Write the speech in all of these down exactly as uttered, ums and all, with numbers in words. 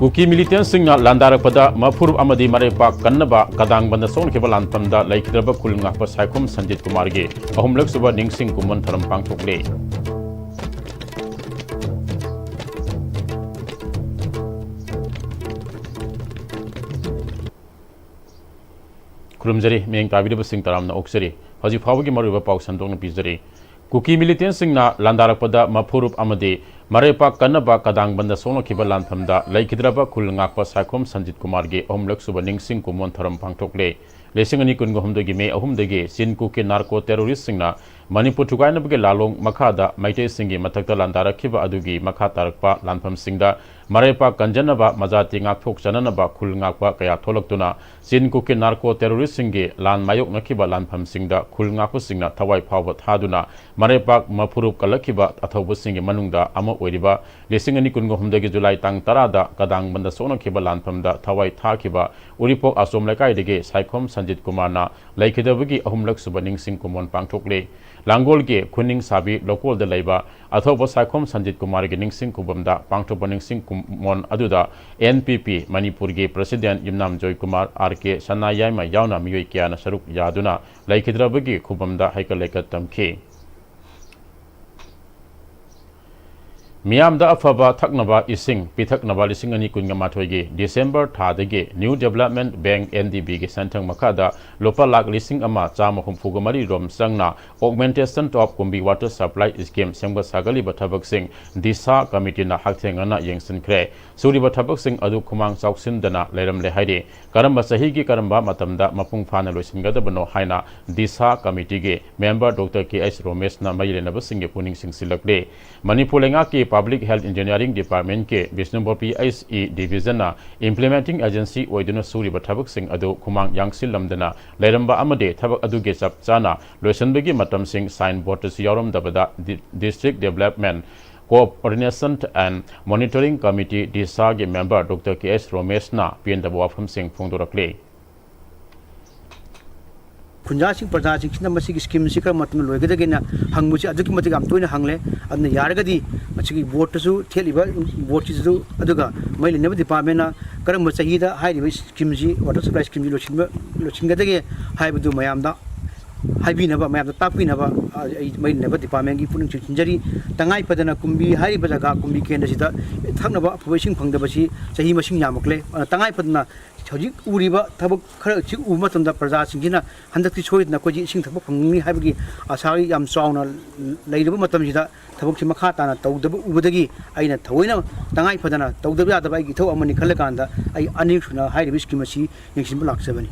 ꯀꯨꯀꯤ ꯃꯤꯂꯤꯇꯦꯟꯁꯤꯡꯅ ꯂꯥꯟꯗꯥꯔꯛꯄꯗ ꯃꯐꯨꯔꯨꯞ ꯑꯃꯗꯤ ꯃꯔꯩꯄꯥꯛ ꯀꯟꯅꯕ ꯀꯗꯥꯡꯕꯟꯗ ꯁꯣꯛꯅꯈꯤꯕ ꯂꯥꯟꯐꯝꯗ ꯂꯩꯈꯤꯗ꯭ꯔꯕ ꯈꯨꯜ ꯉꯥꯛꯄ ꯁꯥꯏꯈꯣꯝ ꯁꯟꯖꯤꯠ ꯀꯨꯃꯥꯔꯒꯤ ꯑꯍꯨꯝꯂꯛ ꯁꯨꯕ ꯅꯤꯡꯁꯤꯡ ꯀꯨꯝꯑꯣꯟ ꯊꯧꯔꯝ ꯄꯥꯡꯊꯣꯛꯂꯦ꯫ ꯈꯨꯔꯨꯝꯖꯔꯤ, ꯃꯤꯠꯌꯦꯡ ꯇꯥꯕꯤꯔꯤꯕꯁꯤꯡ ꯇꯔꯥꯝꯅ ꯑꯣꯛꯆꯔꯤ꯫ ꯍꯧꯖꯤꯛ ꯐꯥꯎꯕꯒꯤ ꯃꯔꯨꯑꯣꯏꯕ ꯄꯥꯎ ꯁꯟꯗꯣꯛꯅ ꯄꯤꯖꯔꯤ꯫ ꯀꯨꯀꯤ ꯃꯤꯂꯤꯇꯦꯟꯁꯤꯡꯅ ꯂꯥꯟꯗꯥꯔꯛꯄꯗ ꯃꯐꯨꯔꯨꯞ ꯑꯃꯗꯤ ꯃꯔꯩꯄꯥꯛ ꯀꯟꯅꯕ ꯀꯗꯥꯡꯕꯟꯗ ꯁꯣꯛꯅꯈꯤꯕ ꯂꯥꯟꯐꯝꯗ ꯂꯩꯈꯤꯗ꯭ꯔꯕ ꯈꯨꯜ ꯉꯥꯛꯄ ꯁꯥꯏꯈꯣꯝ ꯁꯟꯖꯤꯠ ꯀꯨꯃꯥꯔꯒꯤ ꯑꯍꯨꯝꯂꯛ ꯁꯨꯕ ꯅꯤꯡꯁꯤꯡ ꯀꯨꯝꯑꯣꯟ ꯊꯧꯔꯝ ꯄꯥꯡꯊꯣꯛꯂꯦ꯫ ꯂꯤꯁꯤꯡ ꯑꯅꯤ ꯀꯨꯟꯒ ꯍꯨꯝꯗꯣꯏꯒꯤ ꯃꯦ ꯑꯍꯨꯝꯗꯒꯤ ꯆꯤꯟ ꯀꯨꯀꯤ ꯅꯥꯔꯀꯣ ꯇꯦꯔꯣꯔꯤꯁꯁꯤꯡꯅ ꯃꯅꯤꯄꯨꯔ ꯊꯨꯒꯥꯏꯅꯕꯒꯤ ꯂꯥꯂꯣꯡ ꯃꯈꯥꯗ ꯃꯩꯇꯩꯁꯤꯡꯒꯤ ꯃꯊꯛꯇ ꯂꯥꯟꯗꯥꯔꯛꯈꯤꯕ ꯑꯗꯨꯒꯤ ꯃꯈꯥ ꯇꯥꯔꯛꯄ ꯂꯥꯟꯐꯝꯁꯤꯡꯗ ꯃꯔꯩꯄꯥꯛ ꯀꯟꯖꯅꯕ, ꯃꯖꯥꯇꯤ ꯉꯥꯛꯊꯣꯛꯆꯅꯅꯕ ꯈꯨꯜ ꯉꯥꯛꯄ ꯀꯌꯥ ꯊꯣꯛꯂꯛꯇꯨꯅ ꯆꯤꯟ ꯀꯨꯀꯤ ꯅꯥꯔꯀꯣ ꯇꯦꯔꯣꯔꯤꯁꯁꯤꯡꯒꯤ ꯂꯥꯟ ꯃꯥꯌꯣꯛꯅꯈꯤꯕ ꯂꯥꯟꯐꯝꯁꯤꯡꯗ ꯈꯨꯜ ꯉꯥꯛꯄꯁꯤꯡꯅ ꯊꯋꯥꯏ ꯐꯥꯎꯕ ꯊꯥꯗꯨꯅ ꯃꯔꯩꯄꯥꯛ ꯃꯐꯨꯔꯨꯞ ꯀꯜꯂꯛꯈꯤꯕ ꯑꯊꯧꯕꯁꯤꯡꯒꯤ ꯃꯅꯨꯡꯗ ꯑꯃ ꯑꯣꯏꯔꯤꯕ ꯂꯤꯁꯤꯡ ꯑꯅꯤ ꯀꯨꯟꯒ ꯍꯨꯝꯗꯣꯏꯒꯤ ꯖꯨꯂꯥꯏ ꯇꯥꯡ ꯇꯔꯥꯗ ꯀꯗꯥꯡꯕꯟꯗ ꯁꯣꯛꯅꯈꯤꯕ ꯂꯥꯟꯐꯝꯗ ꯊꯋꯥꯏ ꯊꯥꯈꯤꯕ ꯎꯔꯤꯄꯣꯛ ꯑꯆꯣꯝ ꯂꯩꯀꯥꯏꯗꯒꯤ ꯁꯥꯏꯈꯣꯝ ꯁꯟꯖꯤꯠ ꯀꯨꯃꯥꯔꯅ ꯂꯩꯈꯤꯗꯕꯒꯤ ꯑꯍꯨꯝꯂꯛ ꯁꯨꯕ ꯅꯤꯡꯁꯤꯡ ꯀꯨꯝꯑꯣꯟ ꯄꯥꯡꯊꯣꯛꯂꯦ꯫ ꯂꯥꯡꯒꯣꯜꯒꯤ ꯈꯨꯅꯤꯡꯁꯥꯕꯤ ꯂꯣꯀꯣꯜꯗ ꯂꯩꯕ ꯑꯊꯧꯕ ꯁꯥꯏꯈꯣꯝ ꯁꯟꯖꯤꯠ ꯀꯨꯃꯥꯔꯒꯤ ꯅꯤꯡꯁꯤꯡ ꯈꯨꯕꯝꯗ ꯄꯥꯡꯊꯣꯛꯄ ꯅꯤꯡꯁꯤꯡ ꯀꯨꯝꯑꯣꯟ ꯑꯗꯨꯗ ꯑꯦꯟ ꯄꯤ ꯄꯤ ꯃꯅꯤꯄꯨꯔꯒꯤ ꯄ꯭ꯔꯁꯤꯗꯦꯟꯠ ꯌꯨꯝꯅꯥꯝ ꯖꯣꯏ ꯀꯨꯃꯥꯔ, ꯑꯥꯔ ꯀꯦ ꯁꯅꯥꯌꯥꯏꯃ ꯌꯥꯎꯅ ꯃꯤꯑꯣꯏ ꯀꯌꯥꯅ ꯁꯔꯨꯛ ꯌꯥꯗꯨꯅ ꯂꯩꯈꯤꯗ꯭ꯔꯕꯒꯤ ꯈꯨꯕꯝꯗ ꯍꯩꯀꯠ ꯂꯩꯀꯠ ꯇꯝꯈꯤ꯫ ꯃꯤꯌꯥꯝꯗ ꯑꯐꯕ ꯊꯛꯅꯕ ꯏꯁꯤꯡ ꯄꯤꯊꯛꯅꯕ ꯂꯤꯁꯤꯡ ꯑꯅꯤ ꯀꯨꯟꯒ ꯃꯥꯊꯣꯏꯒꯤ December ꯊꯥꯗꯒꯤ New Development Bank, N D B ꯒꯤ ꯁꯦꯟꯊꯪ ꯃꯈꯥꯗ ꯂꯨꯄꯥ ꯂꯥꯈ ꯂꯤꯁꯤꯡ ꯑꯃ ꯆꯥꯝꯃ ꯍꯨꯝꯐꯨꯒ ꯃꯔꯤ ꯔꯣꯝ ꯆꯪꯅ Augmentation of Kumbi Water Supply Scheme ꯁꯦꯝꯒꯠ ꯁꯥꯒꯠꯂꯤꯕ ꯊꯕꯛꯁꯤꯡ ꯗꯤꯁꯥ ꯀꯃꯤꯇꯤꯅ ꯍꯛꯊꯦꯡꯅꯅ ꯌꯦꯡꯁꯤꯟꯈ꯭ꯔꯦ꯫ ꯁꯨꯔꯤꯕ ꯊꯕꯛꯁꯤꯡ ꯑꯗꯨ ꯈꯨꯃꯥꯡ ꯆꯥꯎꯁꯤꯟꯗꯅ ꯂꯩꯔꯝꯂꯦ ꯍꯥꯏꯔꯤ꯫ ꯀꯔꯝꯕ ꯆꯍꯤꯒꯤ ꯀꯔꯝꯕ ꯃꯇꯝꯗ ꯃꯄꯨꯡ ꯐꯥꯅ ꯂꯣꯏꯁꯤꯟꯒꯗꯕꯅꯣ ꯍꯥꯏꯅ Disha ꯀꯃꯤꯇꯤꯒꯤ member doctor K H ꯔꯣꯃꯦꯁꯅ ꯃꯔꯤ ꯂꯩꯅꯕꯁꯤꯡꯒꯤ ꯄꯨꯛꯅꯤꯡ ꯆꯤꯡꯁꯤꯜꯂꯛꯂꯤ꯫ ꯃꯅꯤꯄꯨꯔ ꯂꯩꯉꯥꯛꯀꯤ Public Health Engineering Department ꯀꯤ Bishnupur P H E Division ꯅ implementing agency ꯑꯣꯏꯗꯨꯅ ꯁꯨꯔꯤꯕ ꯊꯕꯛꯁꯤꯡ ꯑꯗꯨ ꯈꯨꯃꯥꯡ ꯌꯥꯡꯁꯤꯜꯂꯝꯗꯅ ꯂꯩꯔꯝꯕ ꯑꯃꯗꯤ ꯊꯕꯛ ꯑꯗꯨꯒꯤ ꯆꯞ ꯆꯥꯅ ꯂꯣꯏꯁꯤꯟꯕꯒꯤ ꯃꯇꯝꯁꯤꯡ sign board ꯇꯁꯨ ꯌꯥꯎꯔꯝꯗꯕꯗ Di-, District Development Coordination and Monitoring Committee, ꯗꯤꯁꯥꯒꯤ ꯃꯦꯝꯕꯔ ꯗꯣꯛꯇꯔ ꯀꯦ ꯑꯩꯆ ꯔꯣꯃꯦꯁꯅ ꯄꯦꯟꯗꯕ ꯋꯥꯐꯝꯁꯤꯡ ꯐꯣꯡꯗꯣꯔꯛꯂꯤ꯫ ꯈꯨꯟꯖꯥꯁꯤꯡ, ꯄ꯭ꯔꯖꯥꯁꯤꯡꯁꯤꯅ ꯃꯁꯤꯒꯤ ꯁ꯭ꯀꯤꯝꯁꯤ ꯀꯔꯝꯕ ꯃꯇꯝꯗ ꯂꯣꯏꯒꯗꯒꯦꯅ ꯍꯪꯕꯁꯤ ꯑꯗꯨꯛꯀꯤ ꯃꯇꯤꯛ ꯌꯥꯝ ꯇꯣꯏꯅ ꯍꯪꯂꯦ꯫ ꯑꯗꯨꯅ ꯌꯥꯔꯒꯗꯤ ꯃꯁꯤꯒꯤ ꯕꯣꯔꯗꯇꯁꯨ ꯊꯦꯠꯂꯤꯕ ꯕꯣꯔꯗꯁꯤꯁꯨ, ꯑꯗꯨꯒ ꯃꯔꯤ ꯂꯩꯅꯕ ꯗꯤꯄꯥꯔꯠꯃꯦꯟꯅ ꯀꯔꯝꯕ ꯆꯍꯤꯗ ꯍꯥꯏꯔꯤꯕ ꯁ꯭ꯀꯤꯝꯁꯤ, ꯋꯥꯇꯔ ꯁꯄ꯭ꯂꯥꯏ ꯁ꯭ꯀꯤꯝꯁꯤ ꯂꯣꯏꯁꯤꯟꯕ, ꯂꯣꯏꯁꯤꯟꯒꯗꯒꯦ ꯍꯥꯏꯕꯗꯨ ꯃꯌꯥꯝꯗ ꯍꯥꯏꯕꯤꯅꯕ, ꯃꯌꯥꯝꯗ ꯇꯥꯛꯄꯤꯅꯕ, ꯑ, ꯑꯩ ꯃꯔꯤ ꯂꯩꯅꯕ ꯗꯤꯄꯥꯔꯠꯃꯦꯟꯒꯤ ꯄꯨꯛꯅꯤꯡ ꯆꯤꯡꯁꯤꯟꯖꯔꯤ꯫ ꯇꯉꯥꯏ ꯐꯗꯅ ꯀꯨꯝꯕꯤ ꯍꯥꯏꯔꯤꯕ ꯖꯒꯥ, ꯀꯨꯝꯕꯤ ꯀꯦꯟꯗ꯭ꯔꯁꯤꯗ ꯊꯛꯅꯕ ꯑꯐꯕ ꯏꯁꯤꯡ ꯐꯪꯗꯕꯁꯤ ꯆꯍꯤ ꯃꯁꯤꯡ ꯌꯥꯝꯃꯛꯂꯦ꯫ ꯑꯗꯨꯅ ꯇꯉꯥꯏ ꯐꯗꯅ ꯍꯧꯖꯤꯛ ꯎꯔꯤꯕ ꯊꯕꯛ ꯈꯔ ꯑꯁꯤ ꯎꯕ ꯃꯇꯝꯗ ꯄ꯭ꯔꯖꯥꯁꯤꯡꯁꯤꯅ ꯍꯟꯗꯛꯇꯤ ꯁꯣꯏꯗꯅ ꯑꯩꯈꯣꯏꯁꯤ ꯏꯁꯤꯡ ꯊꯛꯄ ꯐꯪꯒꯅꯤ ꯍꯥꯏꯕꯒꯤ ꯑꯁꯥ ꯌꯥꯝ ꯆꯥꯎꯅ ꯂꯩꯔꯕ ꯃꯇꯝꯁꯤꯗ ꯊꯕꯛꯁꯤ ꯃꯈꯥ ꯇꯥꯅ ꯇꯧꯗꯕ ꯎꯕꯗꯒꯤ ꯑꯩꯅ ꯊꯑꯣꯏꯅ ꯇꯉꯥꯏ ꯐꯗꯅ ꯇꯧꯗꯕ ꯌꯥꯗꯕ ꯑꯩꯒꯤ ꯏꯊꯧ ꯑꯃꯅꯤ ꯈꯜꯂꯀꯥꯟꯗ ꯑꯩ ꯑꯅꯤꯔꯛ ꯁꯨꯅ ꯍꯥꯏꯔꯤꯕ ꯁ꯭ꯀꯤꯝ ꯑꯁꯤ ꯌꯦꯡꯁꯤꯟꯕ ꯂꯥꯛꯆꯕꯅꯤ꯫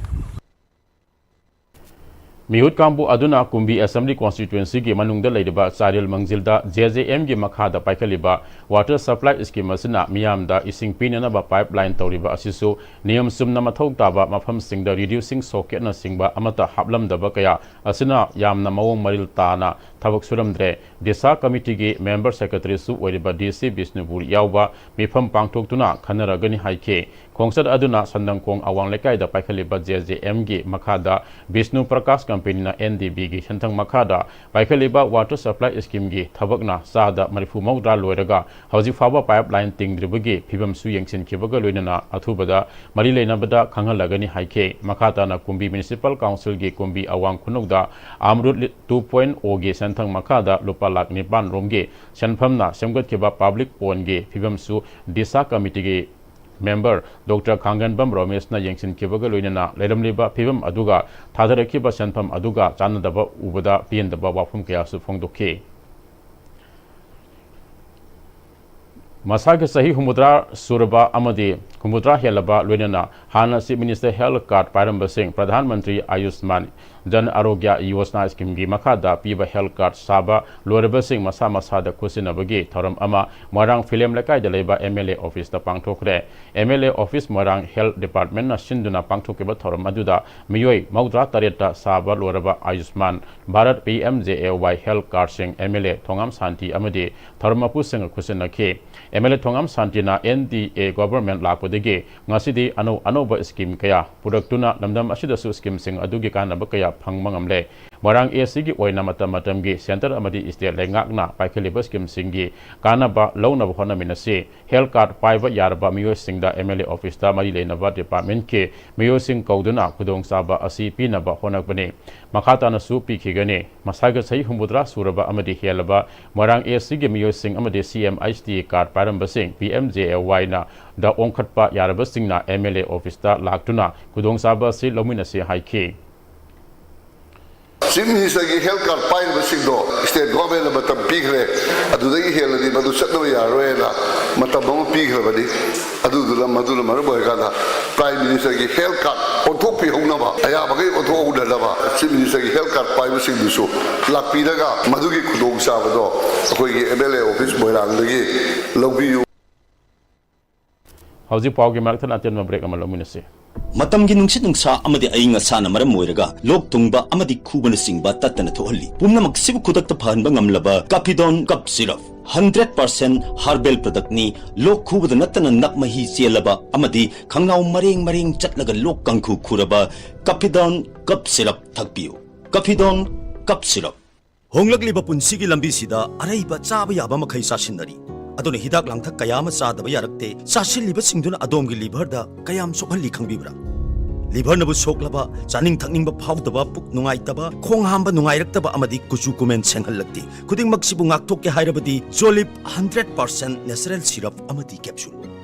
ꯃꯤꯍꯨꯠ ꯀꯥꯡꯕꯨ ꯑꯗꯨꯅ ꯀꯨꯝꯕꯤ ꯑꯦꯁꯦꯝꯕ꯭ꯂꯤ ꯀꯣꯟꯁꯇꯤꯇ꯭ꯋꯦꯟꯁꯤꯒꯤ ꯃꯅꯨꯡꯗ ꯂꯩꯔꯤꯕ ꯆꯥꯏꯔꯦꯜ ꯃꯪꯖꯤꯜꯗ ꯖꯦ ꯖꯦ ꯑꯦꯝꯒꯤ ꯃꯈꯥꯗ ꯄꯥꯏꯈꯠꯂꯤꯕ ꯋꯥꯇꯔ ꯁꯄ꯭ꯂꯥꯏ ꯁ꯭ꯀꯤꯝ ꯑꯁꯤꯅ ꯃꯤꯌꯥꯝꯗ ꯏꯁꯤꯡ ꯄꯤꯅꯅꯕ ꯄꯥꯏꯞ ꯂꯥꯏꯟ ꯇꯧꯔꯤꯕ ꯑꯁꯤꯁꯨ ꯅꯤꯌꯝ ꯆꯨꯝꯅ ꯃꯊꯧ ꯇꯥꯕ ꯃꯐꯝꯁꯤꯡꯗ ꯔꯤꯗ꯭ꯌꯨꯁꯤꯡ ꯁꯣꯀꯦꯠꯅꯆꯤꯡꯕ ꯑꯃꯠꯇ ꯍꯥꯞꯂꯝꯗꯕ ꯀꯌꯥ ꯑꯁꯤꯅ ꯌꯥꯝꯅ ꯃꯑꯣꯡ ꯃꯔꯤꯜ ꯇꯥꯅ ꯊꯕꯛ ꯁꯨꯔꯝꯗ꯭ꯔꯦ꯫ ꯗꯤꯁꯥ ꯀꯃꯤꯇꯤꯒꯤ ꯃꯦꯝꯕꯔ ꯁꯦꯀ꯭ꯔꯦꯇꯔꯤꯁꯨ ꯑꯣꯏꯔꯤꯕ ꯗꯤ ꯁꯤ ꯕꯤꯁꯅꯨꯄꯨꯔ ꯌꯥꯎꯕ ꯃꯤꯐꯝ ꯄꯥꯡꯊꯣꯛꯇꯨꯅ ꯈꯟꯅꯔꯒꯅꯤ ꯍꯥꯏꯈꯤ꯫ ꯈꯣꯡꯆꯠ ꯑꯗꯨꯅ ꯁꯟꯗꯪꯈꯣꯡ ꯑꯋꯥꯡ ꯂꯩꯀꯥꯏꯗ ꯄꯥꯏꯈꯠꯂꯤꯕ ꯖꯦ ꯖꯦ ꯑꯦꯝꯒꯤ ꯃꯈꯥꯗ ꯕꯤꯁꯅꯨ ꯄ꯭ꯔꯀꯥꯁ ꯀꯝꯄꯦꯅꯤꯅ ꯑꯦꯟ ꯗꯤ ꯕꯤꯒꯤ ꯁꯦꯟꯊꯪ ꯃꯈꯥꯗ ꯄꯥꯏꯈꯠꯂꯤꯕ ꯋꯥꯇꯔ ꯁꯄ꯭ꯂꯥꯏ ꯁ꯭ꯀꯤꯝꯒꯤ ꯊꯕꯛꯅ ꯆꯥꯗ ꯃꯔꯤꯐꯨ ꯃꯧꯗ꯭ꯔꯥ ꯂꯣꯏꯔꯒ ꯍꯧꯖꯤꯛ ꯐꯥꯎꯕ ꯄꯥꯏꯞ ꯂꯥꯏꯟ ꯇꯤꯡꯗ꯭ꯔꯤꯕꯒꯤ ꯐꯤꯕꯝꯁꯨ ꯌꯦꯡꯁꯤꯟꯈꯤꯕꯒ ꯂꯣꯏꯅꯅ ꯑꯊꯨꯕꯗ ꯃꯔꯤ ꯂꯩꯅꯕꯗ ꯈꯪꯍꯜꯂꯒꯅꯤ ꯍꯥꯏꯈꯤ꯫ ꯃꯈꯥ ꯇꯥꯅ ꯀꯨꯝꯕꯤ ꯃ꯭ꯌꯨꯅꯤꯁꯤꯄꯥꯜ ꯀꯥꯎꯟꯁꯤꯜꯒꯤ ꯀꯨꯝꯕꯤ ꯑꯋꯥꯡ ꯈꯨꯅꯧꯗ ꯑꯃꯔꯨꯠ ꯇꯨ ꯄꯣꯏꯟ ꯑꯣꯒꯤ ꯁꯦꯟꯊꯪ ꯃꯈꯥꯗ ꯂꯨꯄꯥ ꯂꯥꯈ ꯅꯤꯄꯥꯟ ꯔꯣꯝꯒꯤ ꯁꯦꯟꯐꯝꯅ ꯁꯦꯝꯒꯠꯈꯤꯕ ꯄꯕ꯭ꯂꯤꯛ ꯄꯣꯟꯒꯤ ꯐꯤꯕꯝꯁꯨ ꯗꯤꯁꯥ ꯀꯃꯤꯇꯤꯒꯤ ꯃꯦꯝꯕꯔ ꯗꯣꯛꯇꯔ ꯈꯥꯡꯒꯟꯕꯝ ꯔꯣꯃꯦꯁꯅ ꯌꯦꯡꯁꯤꯟꯈꯤꯕꯒ ꯂꯣꯏꯅꯅ ꯂꯩꯔꯝꯂꯤꯕ ꯐꯤꯕꯝ ꯑꯗꯨꯒ ꯊꯥꯗꯔꯛꯈꯤꯕ ꯁꯦꯟꯐꯝ ꯑꯗꯨꯒ ꯆꯥꯟꯅꯗꯕ ꯎꯕꯗ ꯄꯦꯟꯗꯕ ꯋꯥꯐꯝ ꯀꯌꯥꯁꯨ ꯐꯣꯡꯗꯣꯛꯈꯤ꯫ ꯃꯁꯥꯒꯤ ꯆꯍꯤ ꯍꯨꯝꯐꯨꯇꯔꯥ ꯁꯨꯔꯕ ꯑꯃꯗꯤ ꯍꯨꯝꯐꯨꯇꯔꯥ ꯍꯦꯜꯂꯕ ꯂꯣꯏꯅꯅ ꯍꯥꯟꯅ chief minister health card ꯄꯥꯏꯔꯝꯕꯁꯤꯡ Pradhan Mantri ꯑꯌꯨꯁꯃꯥꯟ ꯖꯟ ꯑꯔꯣꯒ꯭ꯌ ꯌꯣꯖꯅꯥ ꯁ꯭ꯀꯤꯝꯒꯤ ꯃꯈꯥꯗ ꯄꯤꯕ ꯍꯦꯜꯊ ꯀꯥꯔꯗ ꯁꯥꯕ ꯂꯣꯏꯔꯕꯁꯤꯡ ꯃꯁꯥ ꯃꯁꯥꯗ ꯈꯨꯠꯁꯤꯟꯅꯕꯒꯤ ꯊꯧꯔꯝ ꯑꯃ ꯃꯣꯏꯔꯥꯡ ꯐꯤꯂꯦꯝ ꯂꯩꯀꯥꯏꯗ ꯂꯩꯕ ꯑꯦꯝ ꯑꯦꯜ ꯑꯦ ꯑꯣꯐꯤꯁꯇ ꯄꯥꯡꯊꯣꯛꯈ꯭ꯔꯦ꯫ ꯑꯦꯝ ꯑꯦꯜ ꯑꯦ ꯑꯣꯐꯤꯁ ꯃꯣꯏꯔꯥꯡ ꯍꯦꯜꯊ ꯗꯤꯄꯥꯔꯠꯃꯦꯟꯅ ꯁꯤꯟꯗꯨꯅ ꯄꯥꯡꯊꯣꯛꯈꯤꯕ ꯊꯧꯔꯝ ꯑꯗꯨꯗ ꯃꯤꯑꯣꯏ ꯃꯧꯗ꯭ꯔꯥ ꯇꯔꯦꯠꯇ ꯁꯥꯕ ꯂꯣꯏꯔꯕ Ayushman Bharat P M J A Y health ꯀꯥꯔꯗꯁꯤꯡ M L A Thongam Shanti ꯑꯃꯗꯤ ꯊꯧꯔꯝ ꯃꯄꯨꯁꯤꯡꯒ ꯈꯨꯠꯁꯤꯟꯅꯈꯤ꯫ ꯑꯦꯝ ꯑꯦꯜ ꯑꯦ ꯊꯣꯉꯥꯝ ꯁꯥꯟꯇꯤꯅ ꯑꯦꯟ ꯗꯤ ꯑꯦ ꯒꯣꯚꯔꯟꯃꯦꯟꯠ ꯂꯥꯛꯄꯗꯒꯤ ꯉꯁꯤꯗꯤ ꯑꯅꯧ ꯑꯅꯧꯕ ꯁ꯭ꯀꯤꯝ ꯀꯌꯥ ꯄꯨꯔꯛꯇꯨꯅ ꯂꯝꯗꯝ ꯑꯁꯤꯗꯁꯨ ꯁ꯭ꯀꯤꯝꯁꯤꯡ ꯑꯗꯨꯒꯤ ꯀꯥꯟꯅꯕ ꯀꯌꯥ ꯐꯪꯕ ꯉꯝꯂꯦ꯫ ꯃꯣꯏꯔꯥꯡ ꯑꯦ ꯁꯤꯒꯤ ꯑꯣꯏꯅ ꯃꯇꯝ ꯃꯇꯝꯒꯤ ꯁꯦꯟꯇꯔ ꯑꯃꯗꯤ ꯁ꯭ꯇꯦꯠ ꯂꯩꯉꯥꯛꯅ ꯄꯥꯏꯈꯠꯂꯤꯕ ꯁ꯭ꯀꯤꯝꯁꯤꯡꯒꯤ ꯀꯥꯟꯅꯕ ꯂꯧꯅꯕ ꯍꯣꯠꯅꯃꯤꯟꯅꯁꯤ꯫ ꯍꯦꯜꯊ ꯀꯥꯔꯗ ꯄꯥꯏꯕ ꯌꯥꯔꯕ ꯃꯤꯑꯣꯏꯁꯤꯡꯗ ꯑꯦꯝ ꯑꯦꯜ ꯑꯦ ꯑꯣꯐꯤꯁꯇ ꯃꯔꯤ ꯂꯩꯅꯕ ꯗꯤꯄꯥꯔꯠꯃꯦꯟꯠꯀꯤ ꯃꯤꯑꯣꯏꯁꯤꯡ ꯀꯧꯗꯨꯅ ꯈꯨꯗꯣꯡꯆꯥꯕ ꯑꯁꯤ ꯄꯤꯅꯕ ꯍꯣꯠꯅꯕꯅꯤ꯫ ꯃꯈꯥ ꯇꯥꯅꯁꯨ ꯄꯤꯈꯤꯒꯅꯤ꯫ ꯃꯁꯥꯒꯤ ꯆꯍꯤ ꯍꯨꯝꯐꯨꯇꯔꯥ ꯁꯨꯔꯕ ꯑꯃꯗꯤ ꯍꯦꯜꯂꯕ ꯃꯣꯏꯔꯥꯡ ꯑꯦ ꯁꯤꯒꯤ ꯃꯤꯑꯣꯏꯁꯤꯡ ꯑꯃꯗꯤ C M H D card ꯄꯥꯏꯔꯝꯕꯁꯤꯡ ꯄꯤ ꯑꯦꯝ ꯖꯦ ꯑꯦ ꯋꯥꯏꯅ ꯗ ꯑꯣꯟꯈꯠꯄ ꯌꯥꯔꯕꯁꯤꯡꯅ ꯑꯦꯝ ꯑꯦꯜ ꯑꯦ ꯑꯣꯐꯤꯁꯇ ꯂꯥꯛꯇꯨꯅ ꯈꯨꯗꯣꯡꯆꯥꯕ ꯑꯁꯤ ꯂꯧꯃꯤꯟꯅꯁꯤ ꯍꯥꯏꯈꯤ꯫ ꯆꯤꯐ ꯃꯤꯅꯤꯁꯇꯔꯒꯤ ꯍꯦꯜꯊ ꯀꯥꯔꯗ ꯄꯥꯏꯔꯤꯕꯁꯤꯡꯗꯣ ꯁ꯭ꯇꯦꯠ ꯒꯣꯚꯔꯟꯃꯦꯟꯠꯅ ꯃꯇꯝ ꯄꯤꯈ꯭ꯔꯦ, ꯑꯗꯨꯗꯒꯤ ꯍꯦꯜꯂꯗꯤ ꯃꯗꯨ ꯆꯠꯅꯕ ꯌꯥꯔꯔꯣꯏꯅ ꯃꯇꯝ ꯑꯃ ꯄꯤꯈ꯭ꯔꯕꯅꯤ꯫ ꯑꯗꯨꯗꯨꯅ, ꯃꯗꯨꯅ ꯃꯔꯝ ꯑꯣꯏꯔꯀꯥꯟꯗ ꯄ꯭ꯔꯥꯏꯝ ꯃꯤꯅꯤꯁꯇꯔꯒꯤ ꯍꯦꯜꯊ ꯀꯥꯔꯗ ꯑꯣꯟꯊꯣꯛꯄꯤꯍꯧꯅꯕ, ꯑꯌꯥꯕꯈꯩ ꯑꯣꯟꯊꯣꯛꯍꯧꯅꯅꯕ ꯆꯤꯐ ꯃꯤꯅꯤꯁꯇꯔꯒꯤ ꯍꯦꯜꯊ ꯀꯥꯔꯗ ꯄꯥꯏꯕꯁꯤꯡꯗꯨꯁꯨ ꯂꯥꯛꯄꯤꯔꯒ ꯃꯗꯨꯒꯤ ꯈꯨꯗꯣꯡꯆꯥꯕꯗꯣ ꯑꯩꯈꯣꯏꯒꯤ ꯑꯦꯝ ꯑꯦꯜ ꯑꯦ ꯑꯣꯐꯤꯁ ꯃꯣꯏꯔꯥꯡꯗꯒꯤ ꯂꯧꯕꯤꯌꯨ꯫ ꯍꯧꯖꯤꯛ ꯄꯥꯎꯒꯤ ꯃꯔꯛꯇ ꯑꯇꯦꯟꯕ ꯕ꯭ꯔꯦꯛ ꯑꯃ ꯂꯧꯃꯤꯟꯅꯁꯤ꯫ ꯃꯇꯝꯒꯤ ꯅꯨꯡꯁꯤꯠ ꯅꯨꯡꯁꯥ ꯑꯃꯗꯤ ꯑꯏꯪ ꯑꯁꯥꯅ ꯃꯔꯝ ꯑꯣꯏꯔꯒ ꯂꯣꯛ ꯊꯨꯡꯕ ꯑꯃꯗꯤ ꯈꯨꯕꯅꯆꯤꯡꯕ ꯇꯠꯇꯅ ꯊꯣꯛꯍꯜꯂꯤ꯫ ꯄꯨꯝꯅꯃꯛꯁꯤꯕꯨ ꯈꯨꯗꯛꯇ ꯐꯍꯟꯕ ꯉꯝꯂꯕ ꯀꯥꯐꯤꯗꯣꯟ ꯀꯞ ꯁꯤꯔꯞ, ꯍꯟꯗ꯭ꯔꯦꯠ ꯄꯥꯔꯁꯦꯟ ꯍꯔꯕꯦꯜ ꯄ꯭ꯔꯗꯛꯅꯤ꯫ ꯂꯣꯛ ꯈꯨꯕꯗ ꯅꯠꯇꯅ ꯅꯞ ꯃꯍꯤ ꯆꯦꯜꯂꯕ ꯑꯃꯗꯤ ꯈꯪꯅꯥꯎ ꯃꯔꯦꯡ ꯃꯔꯦꯡ ꯆꯠꯂꯒ ꯂꯣꯛ ꯀꯥꯡꯈꯨ ꯈꯨꯔꯕ ꯀꯥꯐꯤꯗꯣꯟ ꯀꯞ ꯁꯤꯔꯞ ꯊꯛꯄꯤꯌꯨ꯫ ꯀꯥꯐꯤꯗꯣꯟ ꯀꯞ ꯁꯤꯔꯞ꯫ ꯍꯣꯡꯂꯛꯂꯤꯕ ꯄꯨꯟꯁꯤꯒꯤ ꯂꯝꯕꯤꯁꯤꯗ ꯑꯔꯩꯕ ꯆꯥꯕ ꯌꯥꯕ ꯃꯈꯩ ꯆꯥꯁꯤꯟꯅꯔꯤ꯫ ꯑꯗꯨꯅ ꯍꯤꯗꯥꯛ ꯂꯥꯡꯊꯛ ꯀꯌꯥ ꯑꯃ ꯆꯥꯗꯕ ꯌꯥꯔꯛꯇꯦ꯫ ꯆꯥꯁꯤꯜꯂꯤꯕꯁꯤꯡꯗꯨꯅ ꯑꯗꯣꯝꯒꯤ ꯂꯤꯚꯔꯗ ꯀꯌꯥꯝ ꯁꯣꯛꯍꯜꯂꯤ ꯈꯪꯕꯤꯕ꯭ꯔꯥ? ꯂꯤꯚꯔꯅꯕꯨ ꯁꯣꯛꯂꯕ, ꯆꯥꯅꯤꯡ ꯊꯛꯅꯤꯡꯕ ꯐꯥꯎꯗꯕ, ꯄꯨꯛ ꯅꯨꯡꯉꯥꯏꯇꯕ, ꯈꯣꯡ ꯍꯥꯝꯕ ꯅꯨꯡꯉꯥꯏꯔꯛꯇꯕ ꯑꯃꯗꯤ ꯀꯨꯆꯨ ꯀꯨꯃꯦꯟ ꯁꯦꯡꯍꯜꯂꯛꯇꯦ꯫ ꯈꯨꯗꯤꯡꯃꯛꯁꯤꯕꯨ ꯉꯥꯛꯊꯣꯛꯀꯦ ꯍꯥꯏꯔꯕꯗꯤ ꯖꯣꯂꯤꯞ ꯍꯟꯗ꯭ꯔꯦꯠ ꯄꯥꯔꯁꯦꯟ ꯅꯦꯆꯔꯦꯜ ꯁꯤꯔꯞ ꯑꯃꯗꯤ capsule.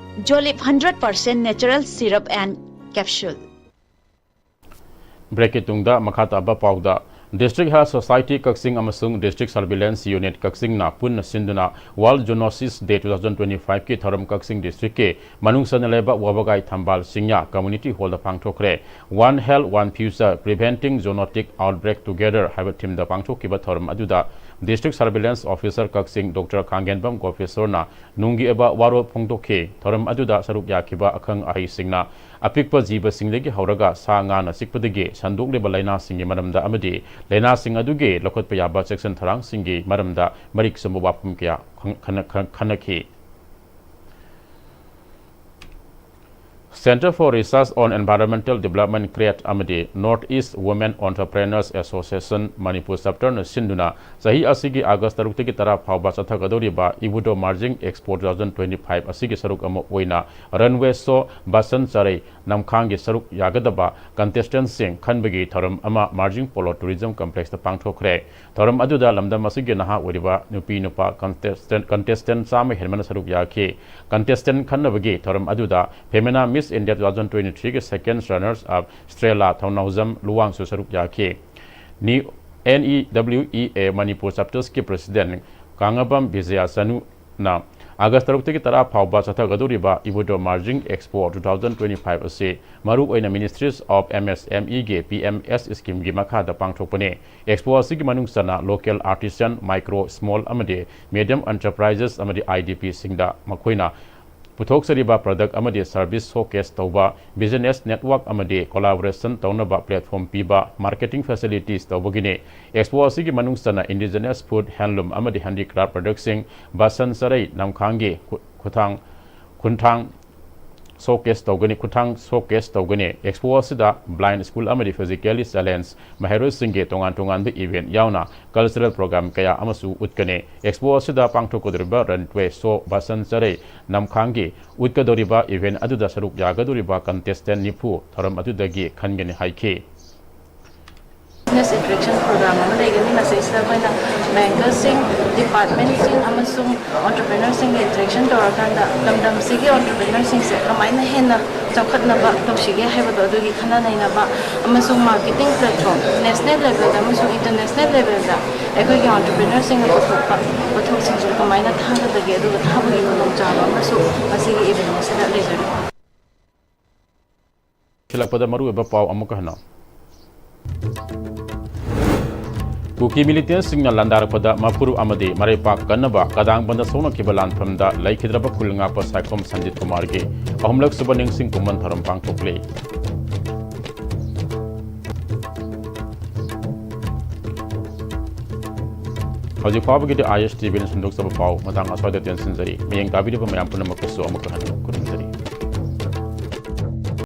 Jolip hundred percent natural syrup and capsule. ꯕ꯭ꯔꯦꯛꯀꯤ ꯇꯨꯡꯗ ꯃꯈꯥ ꯇꯥꯕ ꯄꯥꯎꯗ, District Health Society ꯀꯛꯆꯤꯡ ꯑꯃꯁꯨꯡ District Surveillance Unit ꯀꯛꯆꯤꯡꯅ ꯄꯨꯟꯅ ꯁꯤꯟꯗꯨꯅ World Zoonosis Day two thousand twenty five ꯀꯤ ꯊꯧꯔꯝ ꯀꯛꯆꯤꯡ ꯗꯤꯁꯇ꯭ꯔꯤꯛꯀꯤ ꯃꯅꯨꯡ ꯆꯟꯅ ꯂꯩꯕ ꯋꯥꯕꯒꯥꯏ ꯊꯝꯕꯥꯜ ꯆꯤꯡꯌꯥ ꯀꯝꯃ꯭ꯌꯨꯅꯤꯇꯤ ꯍꯣꯜꯗ ꯄꯥꯡꯊꯣꯛꯈ꯭ꯔꯦ꯫ One Health, One Future, Preventing Zoonotic Outbreak Together ꯍꯥꯏꯕ ꯊꯤꯝꯗ ꯄꯥꯡꯊꯣꯛꯈꯤꯕ ꯊꯧꯔꯝ ꯑꯗꯨꯗ District Surveillance Officer ꯀꯛꯆꯤꯡ ꯗꯣꯛꯇꯔ ꯈꯥꯡꯒꯦꯟꯕꯝ ꯒꯣꯄꯦꯁꯣꯔꯅ ꯅꯨꯡꯒꯤ ꯑꯣꯏꯕ ꯋꯥꯔꯣꯜ ꯐꯣꯡꯗꯣꯛꯈꯤ꯫ ꯊꯧꯔꯝ ꯑꯗꯨꯗ ꯁꯔꯨꯛ ꯌꯥꯈꯤꯕ ꯑꯈꯪ ꯑꯍꯩꯁꯤꯡꯅ ꯑꯄꯤꯛꯄ ꯖꯤꯕꯁꯤꯡꯗꯒꯤ ꯍꯧꯔꯒ ꯁꯥ ꯉꯥꯅ ꯆꯤꯛꯄꯗꯒꯤ ꯁꯟꯗꯣꯛꯂꯤꯕ ꯂꯥꯏꯅꯥꯁꯤꯡꯒꯤ ꯃꯔꯝꯗ ꯑꯃꯗꯤ ꯂꯥꯏꯅꯥꯁꯤꯡ ꯑꯗꯨꯒꯤ ꯂꯧꯈꯠꯄ ꯌꯥꯕ ꯆꯦꯛꯁꯤꯟ ꯊꯧꯔꯥꯡꯁꯤꯡꯒꯤ ꯃꯔꯝꯗ ꯃꯔꯤꯛ ꯆꯨꯝꯕ ꯋꯥꯐꯝ ꯀꯌꯥ ꯈꯟꯅ-, ꯈꯟꯅ-, ꯈꯟꯅꯈꯤ꯫ Centre for Research on Environmental Development, CRED, ꯑꯃꯗꯤ North East Women Entrepreneurs Association Manipur Chapterꯅ ꯁꯤꯟꯗꯨꯅ ꯆꯍꯤ ꯑꯁꯤꯒꯤ ꯑꯥꯒꯁ ꯇꯔꯨꯛꯇꯒꯤ ꯇꯔꯥ ꯐꯥꯎꯕ ꯆꯠꯊꯒꯗꯧꯔꯤꯕ Ibudo Marjing Expo two thousand twenty-five ꯑꯁꯤꯒꯤ ꯁꯔꯨꯛ ꯑꯃ ꯑꯣꯏꯅ runway show ꯕꯁꯟ ꯆꯔꯩ ꯅꯝꯈꯥꯡꯒꯤ ꯁꯔꯨꯛ ꯌꯥꯒꯗꯕ contestantꯁꯤꯡ ꯈꯟꯕꯒꯤ ꯊꯧꯔꯝ ꯑꯃ Marjing Polo Tourism Complexꯇ ꯄꯥꯡꯊꯣꯛꯈ꯭ꯔꯦ꯫ ꯊꯧꯔꯝ ꯑꯗꯨꯗ ꯂꯝꯗꯝ ꯑꯁꯤꯒꯤ ꯅꯍꯥ ꯑꯣꯏꯔꯤꯕ ꯅꯨꯄꯤ ꯅꯨꯄꯥ contestant, contestant ꯆꯥꯝꯃ ꯍꯦꯟꯕꯅ ꯁꯔꯨꯛ ꯌꯥꯈꯤ꯫ Contestant ꯈꯟꯅꯕꯒꯤ ꯊꯧꯔꯝ ꯑꯗꯨꯗ Femina Miss India two thousand twenty-threeꯒꯤ second runners up Strela ꯊꯧꯅꯥꯎꯖꯝ ꯂꯨꯋꯥꯡꯁꯨ ꯁꯔꯨꯛ ꯌꯥꯈꯤ꯫ ꯅꯤ-, NEWEA Manipur Chaptersꯀꯤ President ꯀꯥꯉꯕꯝ ꯕꯤꯖꯌ ꯆꯅꯨꯅ ꯑꯥꯒꯁ ꯇꯔꯨꯛꯇꯒꯤ ꯇꯔꯥ ꯐꯥꯎꯕ ꯆꯠꯊꯒꯗꯧꯔꯤꯕ Ibudo Marjing Expo two thousand twenty-five ꯑꯁꯤ ꯃꯔꯨꯑꯣꯏꯅ Ministries of MSMEꯒꯤ PMS schemeꯒꯤ ꯃꯈꯥꯗ ꯄꯥꯡꯊꯣꯛꯄꯅꯤ꯫ Expo ꯑꯁꯤꯒꯤ ꯃꯅꯨꯡ ꯆꯟꯅ local artisan, micro, small ꯑꯃꯗꯤ medium enterprises ꯑꯃꯗꯤ IDPꯁꯤꯡꯗ ꯃꯈꯣꯏꯅ ꯄꯨꯊꯣꯛꯆꯔꯤꯕ product ꯑꯃꯗꯤ service showcase ꯇꯧꯕ, business network ꯑꯃꯗꯤ collaboration ꯇꯧꯅꯕ platform ꯄꯤꯕ, marketing facilities ꯇꯧꯕꯒꯤꯅꯤ꯫ Expo ꯑꯁꯤꯒꯤ ꯃꯅꯨꯡ ꯆꯟꯅ indigenous food, handloom ꯑꯃꯗꯤ handicraft productꯁꯤꯡ, ꯕꯁꯟ ꯆꯔꯩ ꯅꯝꯈꯥꯡꯒꯤ ꯈꯨ-, ꯈꯨꯊꯥꯡ, ꯈꯨꯟꯊꯥꯡ showcase ꯇꯧꯒꯅꯤ, ꯈꯨꯊꯥꯡ showcase ꯇꯧꯒꯅꯤ꯫ Expo ꯑꯁꯤꯗ blind school ꯑꯃꯗꯤ physically challenge ꯃꯍꯩꯔꯣꯏꯁꯤꯡꯒꯤ ꯇꯣꯉꯥꯟ ꯇꯣꯉꯥꯟꯕ event ꯌꯥꯎꯅ cultural program ꯀꯌꯥ ꯑꯃꯁꯨ ꯎꯠꯀꯅꯤ꯫ Expo ꯑꯁꯤꯗ ꯄꯥꯡꯊꯣꯛꯀꯗꯧꯔꯤꯕ runway show ꯕꯁꯟ ꯆꯔꯩ ꯅꯝꯈꯥꯡꯒꯤ ꯎꯠꯀꯗꯧꯔꯤꯕ event ꯑꯗꯨꯗ ꯁꯔꯨꯛ ꯌꯥꯒꯗꯧꯔꯤꯕ contestant ꯅꯤꯐꯨ ꯊꯧꯔꯝ ꯑꯗꯨꯗꯒꯤ ꯈꯟꯒꯅꯤ ꯍꯥꯏꯈꯤ꯫ Business attraction program ꯑꯃ ꯂꯩꯒꯅꯤ꯫ ꯃꯁꯤꯁꯤꯗ ꯑꯩꯈꯣꯏꯅ bankersꯁꯤꯡ, departmentꯁꯤꯡ ꯑꯃꯁꯨꯡ entrepreneurꯁꯤꯡꯒ interaction ꯇꯧꯔꯀꯥꯟꯗ ꯂꯝꯗꯝꯁꯤꯒꯤ entrepreneurꯁꯤꯡꯁꯦ ꯀꯃꯥꯏꯅ ꯍꯦꯟꯅ ꯆꯥꯎꯈꯠꯅꯕ ꯇꯧꯁꯤꯒꯦ ꯍꯥꯏꯕꯗꯣ ꯑꯗꯨꯒꯤ ꯈꯟꯅ ꯅꯩꯅꯕ ꯑꯃꯁꯨꯡ marketing platform national levelꯗ ꯑꯃꯁꯨꯡ international levelꯗ ꯑꯩꯈꯣꯏꯒꯤ entrepreneurꯁꯤꯡꯅ ꯄꯨꯊꯣꯛꯄ ꯄꯣꯠꯊꯣꯛꯁꯤꯡꯁꯦ ꯀꯃꯥꯏꯅ ꯊꯥꯒꯗꯒꯦ ꯑꯗꯨꯒ ꯊꯥꯕꯒꯤ ꯈꯨꯗꯣꯡꯆꯥꯕ ꯑꯃꯁꯨ ꯃꯁꯤꯒꯤ event ꯑꯁꯤꯗ ꯂꯩꯖꯔꯤ꯫ ꯈꯤꯜꯂꯛꯄꯗ ꯃꯔꯨꯑꯣꯏꯕ ꯄꯥꯎ ꯑꯃꯨꯛꯀ ꯍꯟꯅ꯫ ꯀꯨꯀꯤ militantꯁꯤꯡꯅ ꯂꯥꯟꯗꯥꯔꯛꯄꯗ ꯃꯐꯨꯔꯨꯞ ꯑꯃꯗꯤ ꯃꯔꯩꯄꯥꯛ ꯀꯟꯅꯕ ꯀꯗꯥꯡꯕꯟꯗ ꯁꯣꯛꯅꯈꯤꯕ ꯂꯥꯟꯐꯝꯗ ꯂꯩꯈꯤꯗ꯭ꯔꯕ ꯈꯨꯜ ꯉꯥꯛꯄ ꯁꯥꯏꯈꯣꯝ ꯁꯟꯖꯤꯠ ꯀꯨꯃꯥꯔꯒꯤ ꯑꯍꯨꯝꯂꯛ ꯁꯨꯕ ꯅꯤꯡꯁꯤꯡ ꯈꯨꯃꯟ ꯊꯧꯔꯝ ꯄꯥꯡꯊꯣꯛꯂꯤ꯫ ꯍꯧꯖꯤꯛ ꯐꯥꯎꯕꯒꯤꯗꯤ ISTVꯅ ꯁꯟꯗꯣꯛꯆꯕ ꯄꯥꯎ ꯃꯇꯥꯡ ꯑꯁ꯭ꯋꯥꯏꯗ ꯇꯦꯟꯁꯤꯟꯖꯔꯤ꯫ ꯃꯤꯠꯌꯦꯡ ꯇꯥꯕꯤꯔꯤꯕ ꯃꯌꯥꯝ ꯄꯨꯝꯅꯃꯛꯇꯁꯨ ꯑꯃꯨꯛꯀ ꯍꯟꯅ ꯈꯨꯔꯨꯝꯖꯔꯤ꯫